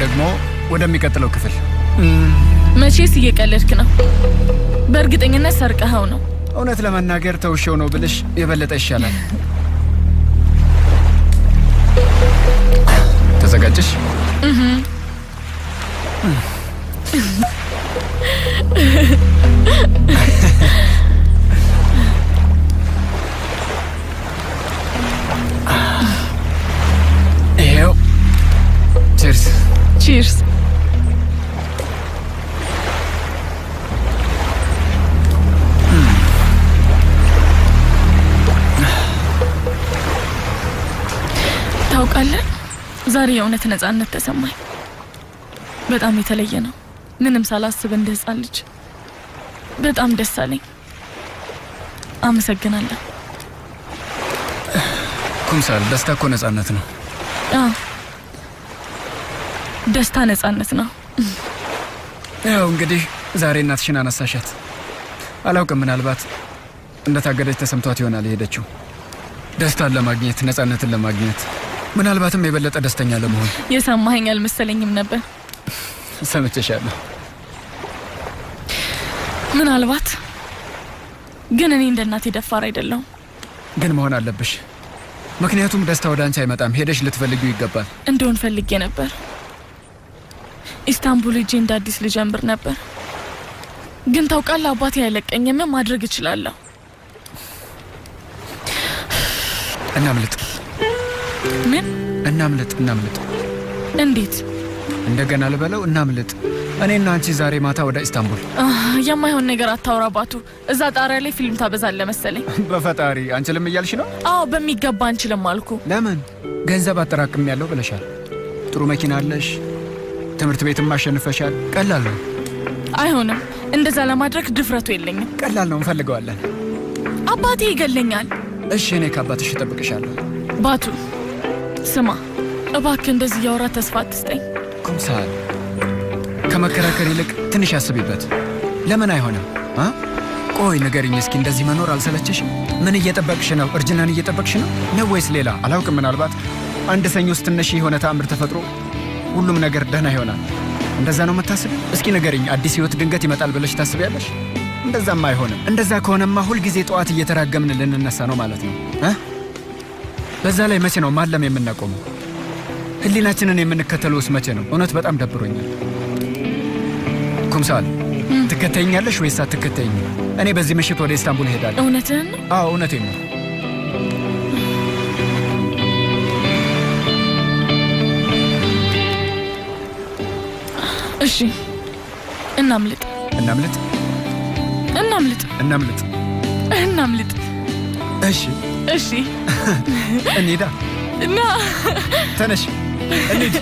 ደግሞ ወደሚቀጥለው ክፍል። መቼስ እየቀለድክ ነው። በእርግጠኝነት ሰርቀኸው ነው። እውነት ለመናገር ተውሼው ነው ብልሽ የበለጠ ይሻላል። ተዘጋጀሽ? ይኸው። Cheers። Cheers። ታውቃለህ፣ ዛሬ የእውነት ነፃነት ተሰማኝ። በጣም የተለየ ነው። ምንም ሳላስብ እንደ ሕፃን ልጅ በጣም ደስ አለኝ። አመሰግናለሁ። ኩምሳል፣ ደስታ እኮ ነፃነት ነው። አዎ፣ ደስታ ነፃነት ነው። ያው እንግዲህ ዛሬ እናትሽን አነሳሻት። አላውቅም፣ ምናልባት እንደታገደች ተሰምቷት ይሆናል የሄደችው። ደስታን ለማግኘት፣ ነፃነትን ለማግኘት፣ ምናልባትም የበለጠ ደስተኛ ለመሆን። የሰማኸኝ አልመሰለኝም ነበር። ሰምቼሻለሁ። ምናልባት ግን እኔ እንደ እናቴ ደፋር አይደለሁም። ግን መሆን አለብሽ። ምክንያቱም ደስታ ወደ አንቺ አይመጣም። ሄደሽ ልትፈልጊው ይገባል። እንደሆን ፈልጌ ነበር። ኢስታንቡል ሄጄ እንደ አዲስ ልጀምር ነበር። ግን ታውቃለህ፣ አባቴ አይለቀኝም። ማድረግ እችላለሁ። እናምልጥ። ምን? እናምልጥ፣ እናምልጥ። እንዴት? እንደገና ልበለው፣ እናምልጥ። እኔና አንቺ ዛሬ ማታ ወደ ኢስታንቡል። የማይሆን ነገር አታውራ ባቱ። እዛ ጣሪያ ላይ ፊልም ታበዛለህ መሰለኝ። በፈጣሪ አንችልም እያልሽ ነው? አዎ፣ በሚገባ አንችልም አልኩ። ለምን? ገንዘብ አጠራቅም ያለው ብለሻል። ጥሩ መኪና አለሽ፣ ትምህርት ቤትም አሸንፈሻል። ቀላል ነው። አይሆንም። እንደዛ ለማድረግ ድፍረቱ የለኝም። ቀላል ነው፣ እንፈልገዋለን። አባቴ ይገለኛል። እሺ፣ እኔ ከአባትሽ እጠብቅሻለሁ። ባቱ ስማ፣ እባክህ እንደዚህ እያወራ ተስፋ አትስጠኝ። ኩምሳል፣ ከመከራከር ይልቅ ትንሽ አስቢበት። ለምን አይሆንም? ቆይ ንገሪኝ እስኪ፣ እንደዚህ መኖር አልሰለቸሽም? ምን እየጠበቅሽ ነው? እርጅናን እየጠበቅሽ ነው ነው ወይስ ሌላ? አላውቅም። ምናልባት አንድ ሰኞ ስትነሺ የሆነ ተአምር ተፈጥሮ ሁሉም ነገር ደህና ይሆናል። እንደዛ ነው የምታስቢው? እስኪ ንገሪኝ፣ አዲስ ህይወት ድንገት ይመጣል ብለሽ ታስቢያለሽ? እንደዛማ አይሆንም። እንደዛ ከሆነማ ሁልጊዜ ጠዋት እየተራገምን ልንነሳ ነው ማለት ነው። በዛ ላይ መቼ ነው ማለም የምናቆመው? ህሊናችንን የምንከተለውስ መቼ ነው? እውነት በጣም ደብሮኛል። ኩምሳል፣ ትከተይኛለሽ ወይስ አትከተይኝም? እኔ በዚህ ምሽት ወደ ኢስታንቡል እሄዳለሁ። እውነትህን ነው? አዎ፣ እውነቴን ነው። እሺ፣ እናምልጥ። እናምልጥ፣ እናምልጥ፣ እናምልጥ፣ እናምልጥ። እሺ፣ እሺ፣ እንሂዳ። እና ተነሽ፣ እንሂድ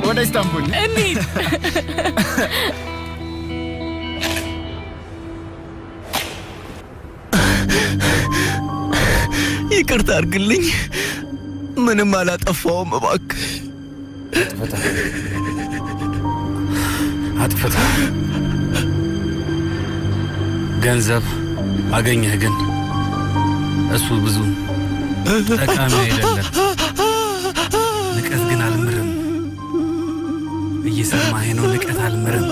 ወደ ኢስታንቡል እንሂድ። ይቅርታ አድርግልኝ። ምንም አላጠፋውም። እባክህ። አጥፍተሃል። ገንዘብ አገኘህ፣ ግን እሱ ብዙ ጠቃሚ አይደለም። ንቀት ግን አልምርም። እየሰማኸኝ ነው? ንቀት አልምርም።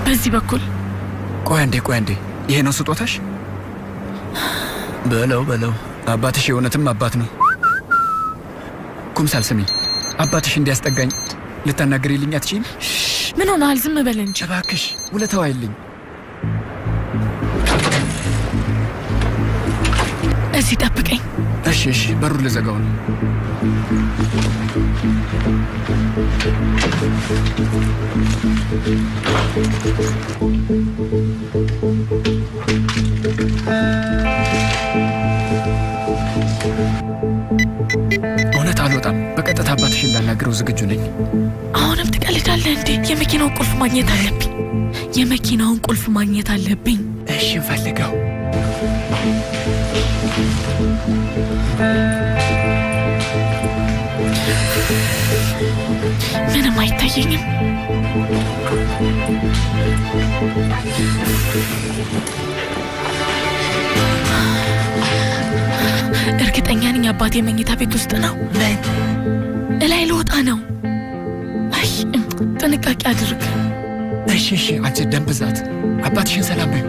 በዚህ በኩል። ቆይ አንዴ፣ ቆይ አንዴ። ይሄ ነው ስጦታሽ? በለው በለው፣ አባትሽ የእውነትም አባት ነው። ኩምሳል ስሚ፣ አባትሽ እንዲያስጠጋኝ ልታናግሪልኝ አትችይም? ምን ሆነሃል? ዝም በል እንጂ። እባክሽ ውለታው አይልኝ። እዚህ ጠብቀኝ። እሺ፣ እሺ፣ በሩን ልዘጋው ነው። እውነት አልወጣም። በቀጥታ አባትሽ አባትሽን ላናግረው ዝግጁ ነኝ። አሁንም ትቀልዳለህ እንዴ? የመኪናውን ቁልፍ ማግኘት አለብኝ። የመኪናውን ቁልፍ ማግኘት አለብኝ። እሺ እንፈልገው። ምንም አይታየኝም። እርግጠኛ ነኝ አባቴ መኝታ ቤት ውስጥ ነው። ምን? እላይ ልወጣ ነው። አይ ጥንቃቄ አድርግ። እሺ እሺ፣ አንቺ ደም ብዛት። አባትሽን ሰላም በይው።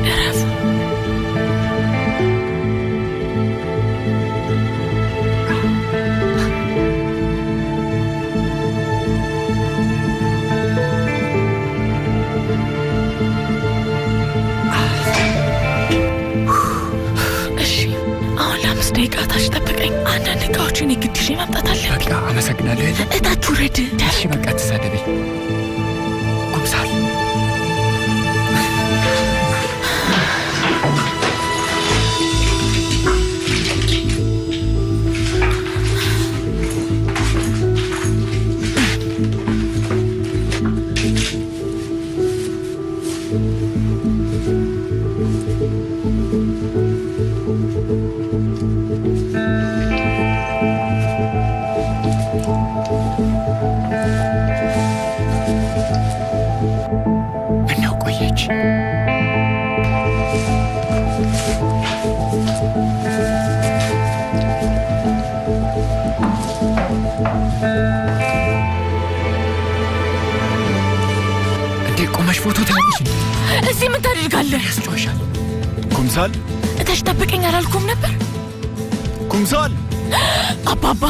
እረፍ። እሺ፣ አሁን ለ5 ደቂቃ ታች ጠብቀኝ። አንዳንድ እቃዎችን የግድ ይዤ መምጣት አለብኝ። በቃ አመሰግናለሁ። የለ እታች ውረድ። እሺ በቃ አትሳደበኝ። ኩምሳል ምነው ቆየች? እንዴ ቆመሽ ፎቶ ታያለሽ? እዚህ ምን ታደርጋለህ? ያስጮሻል። ኩምሳል እታች ጠብቀኝ አላልኩም ነበር? ኩምሳል አባባ